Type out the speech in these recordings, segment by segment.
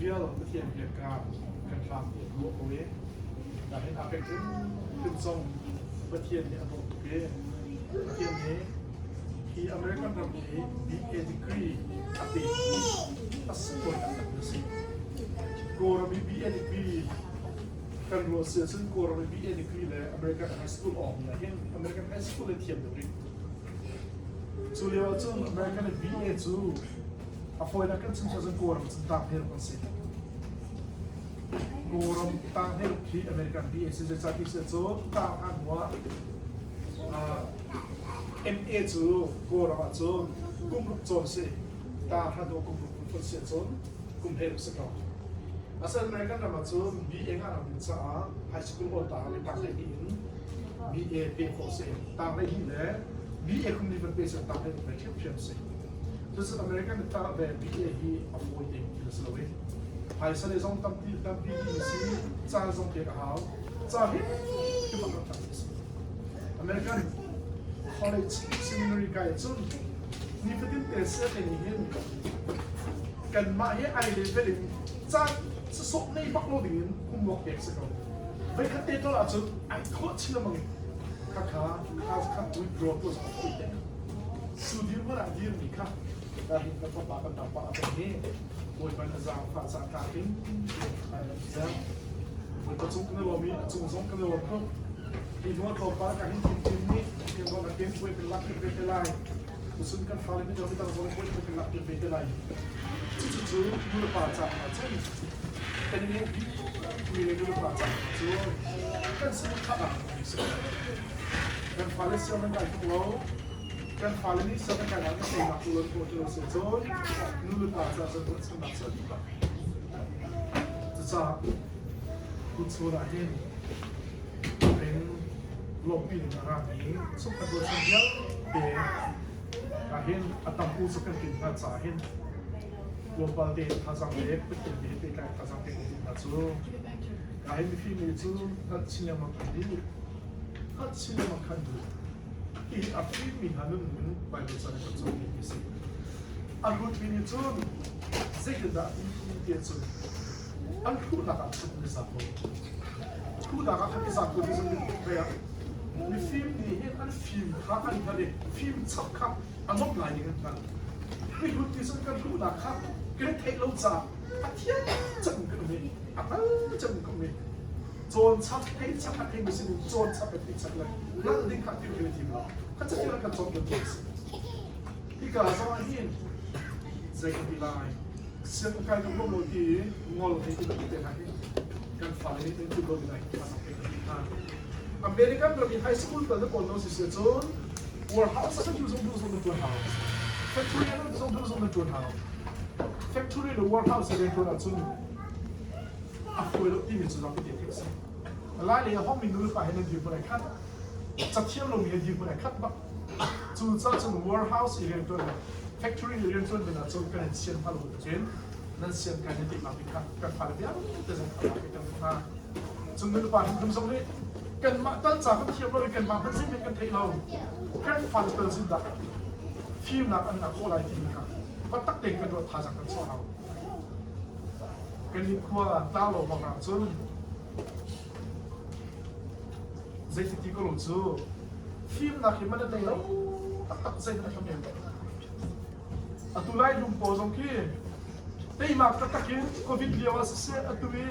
vial Pathian biakam kan hlam ti a ruah ko i nahin a pek hrim zong Pathian nih a dawt tuk i Pathian nih hi American ram i BA degree a pek hi a sunglawi taktak a si. Kawlram i BA degree kan ruah si ahcun Kawlram i BA degree le American high school awng ah hin American high school le thiam deuh rih. Cu lio ahcun American i BA cu a fawinak kan chim ahcun Kawlram cun tang hei kan si. Kawlram tang hei khi American BA si zeicah ti si ahcun tang han hnu ah MA cu Kawlram ahcun kum ruk cawn si. Ta han hnu kum ruk phun si ahcun kum hei ruk si ko. Asinain American ram ahcun BA ngah nak ding caah high school awn ta le tang hleihnih in BA peh khawh si. Tang hleihnih le BA kum li van pe si tang hleihnih ve ṭhiamṭhiam si. Cucu American nih tah ve BA hi a fawi ding thil a si lo i phaisa le zong tampi tampi ti si caan zong pek a hau. Ca hi hi bak rak a si. American college seminary kai cun nifatin te sianginn nih hin kanmah hi ai level in caan sasawh nei bak lo ding in homework pek si ko. Voikhat te tol ahcun ai thawh chin lengmang i khakha kha kha withdraw tu zong a fawi te. Cu dirhmun ah dirmi kha dahin kan fapa kan naupa a pek i Bawipa na zaangfah ca tlak in ai lam cang. Bawipa cung kan i lawm i a cung zong kan i lawm tuk. Hi hnu tlawmpal ka hin thim nih kan ruah nakin puai kan lak ve te lai. Tuchun kan fale nih midang zong puai kan lak ve te lai. Cucu nu le pa caah cun kan i ngeih bikmi le nu le pa caah cun kan saduhthah ah si. Kan fale siang nan kai tuk lo. Kan fale nih siang nan kai nak na teinak tu lo tu lo si cun nu le pa caah cun ruahchannak cu a dih bak. Cucaah tuchun ah hin ring lawmhpi ding a rami chungkhat rualchan vialte ah hin a tam u cu kan tin hna caah hin tlawmpal tein thazaang le Pathian he pehtlai thazaang pek kan hna cu ka hin mifim mi cu hngalh chin lengmang kan duh hngalh chin lengmang kan duh hihi a fim mi hna nun in Bible ca kan cawn mi a si a hlut mi nih cun zeitindah ti cun an hluhnak ah khan an i zat lo hluhnak ah khan i zat lo ti cun ah mifim nih hin an fim kha an hngalh i fim chap kha a nuamh lai ding an hngalh mihlut nih cun kan hluhnak kha kan i theih lo caah a thiam cem kan um i a hngal cem kan um i cawn chap theih chap a theimi sin in cawn chap le theih chap le hngalh ding kha ti kan i tim lo kha catial kan cawn kan si hika zong ah hin zei kan ti lai sianginn kai kan lo ti ngol hei ti bantuk te hna hi kan fale nih kan lo ding ah hin thazaang pek kan hna. American ram i high school kal na kawl no si si cun warehouse ah kan zong zong na tuan hau. Factory ah zong zong na tuan hau. Factory le warehouse rian tuan ahcun a fawi lo timi cu zapi te theih si. Lai lei a hongmi nu le pa he nan dirhmun ai khat. Cathiam lomi he dirhmun ai khat bak. Cucaah cun warehouse i rianṭuan factory i rianṭuan ding ahcun kan in sian hnga lo bantukin nan sian kan in tehnak ding kha kan fale vialte zong kha kan hna. Cun nu le pa hrimhrim zong nih kanmah tal ca kan thiam lo i kanmah hmanh zeihmanh kan theih lo. Kan fale tal zindah fimnak an ngah khawh lai timi kha biatak tein kan ruah thazaang kan chuah hau. Kan i khua tla lo bang ahcun Zeiti ti ko lo cu fimnak hi man a nei lo taktak zeihmanh a hlam em lo. Atu lai lung pawl zong khi teimak taktak in COVID lio ah siseh atu i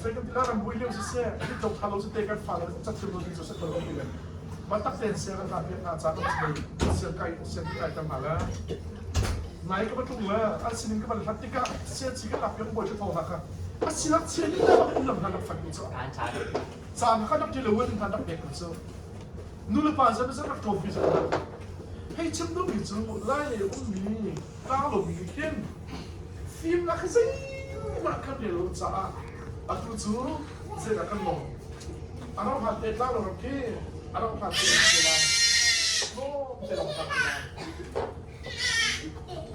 zei kan ti la rambuai lio siseh hi tlok tha lo si te kan fale cathil lo ding cu se ko ti le ma tak ten siang kan hna piak hna ca kan si siang kai siang kai tam hna la nai ka batlung le an sinin ka van hlat tikah sian chi kan lak piak bawi thong hna kha a sinak chia ni na bak in lam hna rak fat cu caan kha rak ti lo in hna rak pek cu nu le pa zan zan rak ṭawm pi zan hei chim duhmi cu lai lei ummi tlanglomi nih khin fimnak hi zeihmah kan rel lo caah atu cu zeidah kan lawm a ram hlan te tlanglo ram khi a ram hlan te te lai tlawm te lam hlan te lai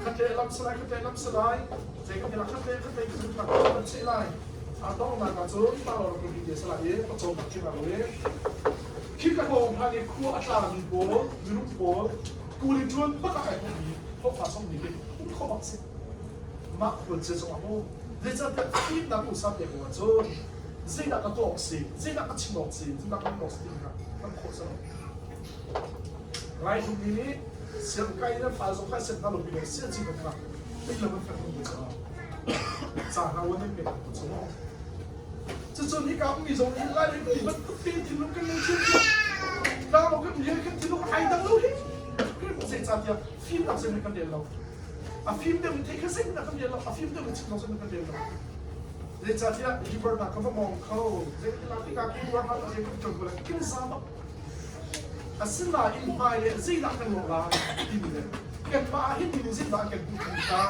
Khatle lam salai khatle lam salai zei kan khatle khatle kan kan kan cheh lai a donghnak ah cun pa lo rak te salai i pawcawm nak ṭing lo i khi ka hawng hlan i khua a tlami pawl minung pawl kuli ṭuan bak ah ai hawngmi hlawhfa song nih hin um kho bak si mah khual cia zong ah mu Zeicahtiah fimnak usa pek lo ahcun zeidah ka tuah awk si, zeidah ka chim awk si, zeidah ka tuah awk si ti kha kan khawh si lo. Laihlum mi nih siangkai in an fa zong kha sian hna lo mi le sian cin kha ei lam an fek lo caah ca hna wan in pek ko cu. Cucun hika ummi zong nih Lai mi bantuk te thinlung kan ngei ṭhiamṭhiam. Tlanglo kan rian kan thinlung ai dang lo hi. Zeicahtiah fimnak zeihmanh kan rel lo. A fim deuh in thei kha zeihmanh kan rel lo. A fim deuh in chim zong zeihmanh kan rel lo. Zeicahtiah river ka va mawng kho. Zeitin tikah ki ruang ah zei kan ṭuan ko lai. Kan za bak. Asinain hmai le zeidah kan lawh lai timi le kanmah ah hin mi zeidah kan duh timi kha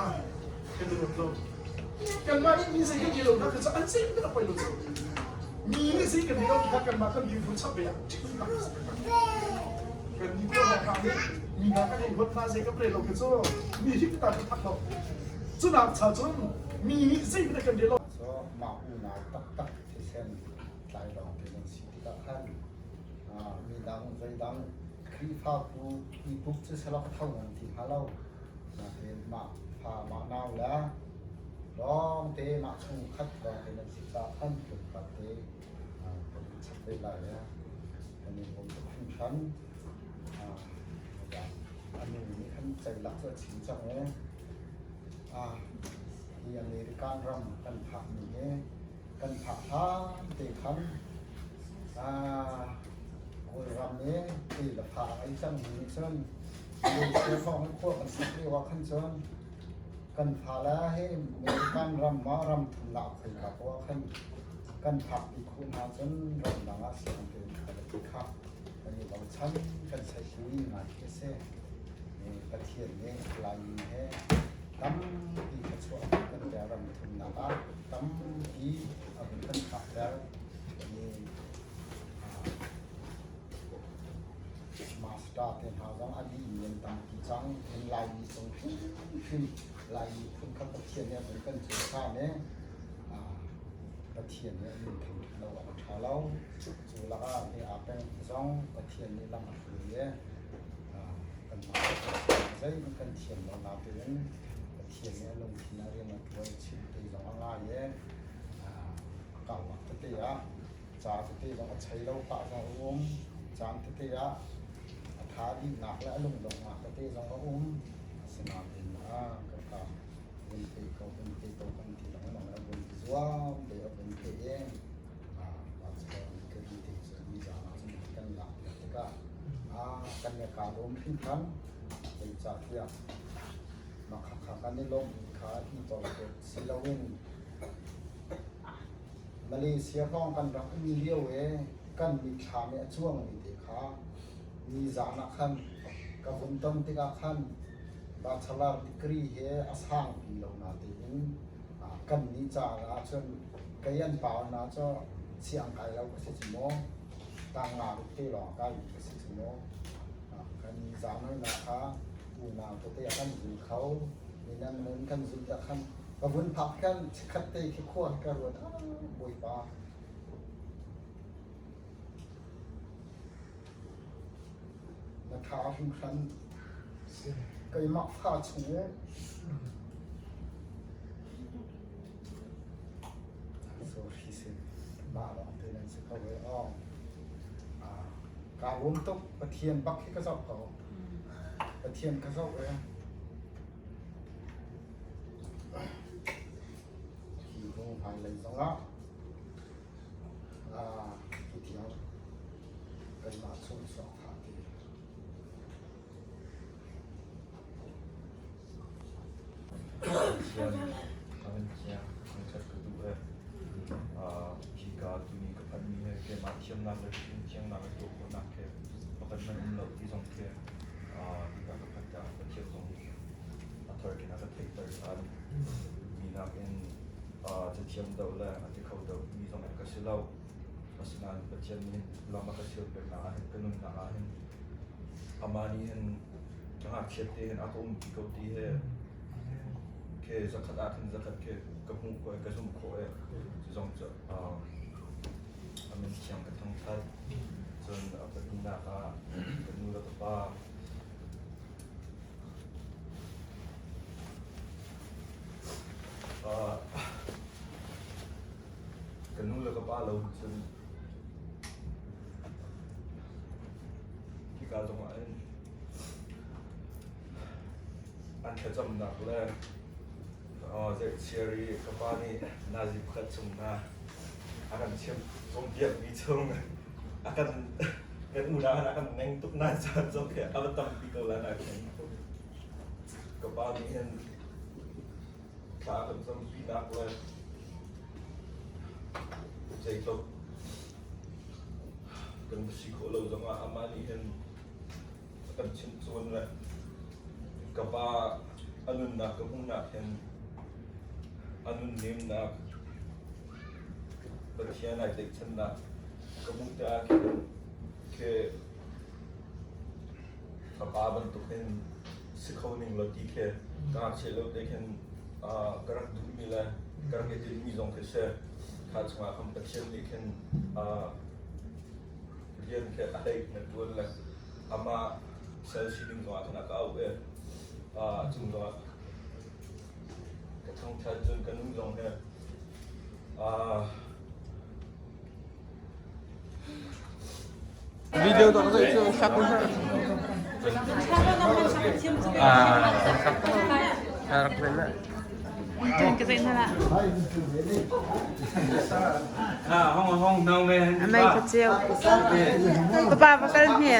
kan i ruat lo. Kanmah nih mi zei kan ti lo hna kha cu an zei hmanh a poi lo cu. Mi nih zei kan ti lo ti kha kanmah kan dirhmun chap ve ah ṭihnak a si. Kan nih tuah hna nih mi hna kan ei huat hna zei kan rel lo kha cu mi hrik ta kan thak lo. Cunak cha cun mi nih zei hmanh kan rel lo. So mah unau taktak thisen tlai lawng te nan si tikah khan midang zeidang Khrihfabu i buk cu selaw ka tho ngam ti hnga lo. Nain mah fa mah nau le lawngte mah chungkhat lawngte nan si caah khan tlawmpal te kan in chap ve lai i kan in bawm tuk hringhran. A nu nih khan ceilak cu a chim cang i hi American ram kan phakmi hi kan phak hlan te khan Kawlram i ti le fa ai cangmi nih cun Malaysia hrawng khua kan sak lio ah khan cun kan fale hi American ram ah ram thumnak khoika poah ah khan kan phakpi khawh hna cun ramdang ah siang tein kal ti kha kan i bochan kan saihpui ngai khi a si. Pathian nih Laimi he tampi thluachuah kan pek ram thumnak ah tampi a vun kan phakter. Master te hna zong a dih in an tampi cang. Hin Laimi cung hrimhrim Laimi phun kha Pathian nih a vun kan cohlan i Pathian nih a min thangṭhat lo awk a ṭha lo. Cu lakah hi aa peng zong Pathian nih lam a hruai i kanmah zeihmanh kan thiam lo natein Pathian nih a lungthin ah rian a ṭuan chim te zong a ngai i karlak tete ah ca tete zong a chei lo pah zong a um. Caan tete ah a tha dihnak le a lungdonghnak tete zong a um. Asinain ka ka vun pe ko vun pe ko kan ti lengmang a vun zuam ve a vun pe i ka ti cu nizaan ah cun kan lak piak tikah kan le kaa lawm hringhran. Zeicahtiah mah khakha kan i lawmhmi kha hi tawltet si loin Malaysia hrawng kan rak um lio i kan mitthlam i a cuangmi te kha nizaan ah khan ka vun ton tikah khan bachelor degree he a sangpi lo natein kan nih caah ahcun kei an pau na cu siang kai lo ka si cu maw tang nga ruk te lawng kai mi ka si cu maw kan nizaan na kha unau tete a kan zul kho minan nun kan zul ah khan ka vun phak khan chikkhat te khi khua ka ruat ah Bawipa na tha hringhran keimah fa chung i sorry sin mah lawng te nan si ko e aw kaa lawm tuk Pathian bak hi ka zoh ko Pathian ka zoh e Hi hnu hmailei zongah hi tiang kanmah chung chuak hlah ti. Pathian a kan thiang thangṭhat ka duh e. Hika tuni ka phanmi he keimah thiamnak le fimthiamnak le tuah khawhnak he pakhat hmanh um lo ti zong khi hika ka phanh tikah Pathian zong nih a thar in a ka theihter ṭhan. Mi nakin cathiam deuh le a ti kho deuh mi zong ka si lo. Asinain Pathian nih lam a ka sialpiaknak ah hin ka nunnak ah hin amah nih hin ka ngakchiat te hin a ka umpi ko ti he khi zakhat ah khin zakhat khi ka hmuh khawh i ka zumh khawh i cu zong cu a min thiang ka thangṭhat. Cun a pahnihnak ah ka nu le ka pa le ka pa lo cun hika zongah hin an thlacamnak le zeihchiar i ka pa nih nazi pakhat chung hna a kan chimh cawnpiakmi chung a kan kan unau a kan neng tuk na caan zong khi a va tampi ko la nain ka pa nih hin thla kan campinak le zeitluk kan si khawh lo zongah amah nih hin a kan chimh cawn le ka pa a nunnak ka hmuhnak hin a nunnemnak Pathian ai tlaihchannak ka hmuh tikah khin khi ka pa bantuk hin si kho ning law ti khi ka ngakchia lio te khin ka rak duhmi le ka rak i tinhmi zong khi si. Kha chungah khan Pathian nih khin rian khi a hlei in a ṭuan le amah sal sining zongah khan a ka auh i a cung zongah ka thangṭhat cun ka nu zong hi Video dok zai cu sak Amei ka ceu. Papa va kal hme.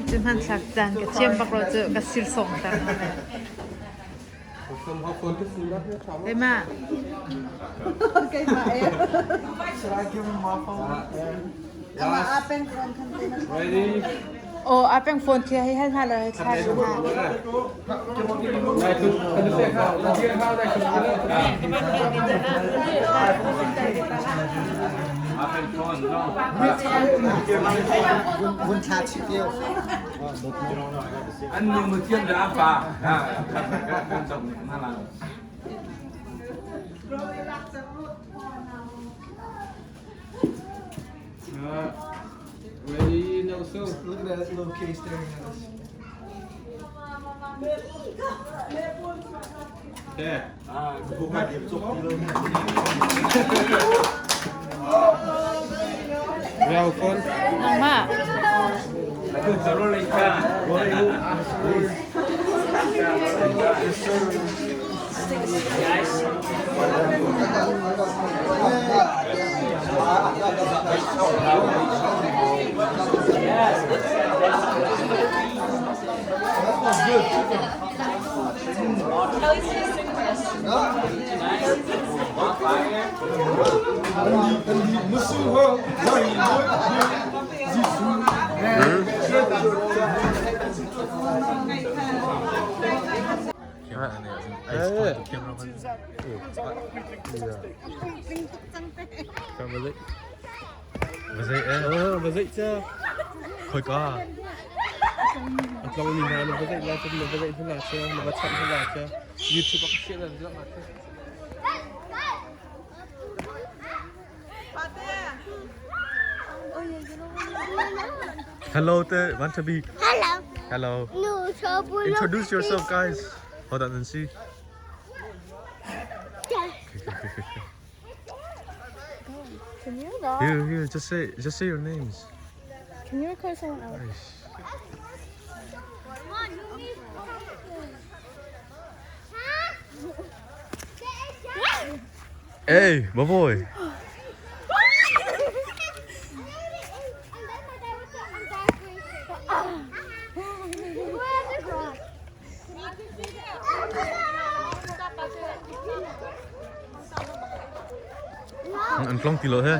Cu hmanthlak caan ka thiam bak lo cu ka sirsawng ter. Keimah. Keimah e. Amah a peng phone khan te na Oh, a peng phone khi hei hal hna lo hei thla hna. Vun thla chih tio. An nu mu thiam da pa. Ha. Ready, no so. Look at that little kid staring at us. Okay. Nangmah. Khoika? A tlong mi hna na va zeih la cun na va zeih hna che na va chanh hna che YouTube ah ka chiah lan zong ah che. Hello te Vantabi. Hello. Hello. No, Introduce yourself guys. Hold on and see. Can you not? Here, here, just say your names. Can you record someone else? Hey, my boy. An tlong ti lo he.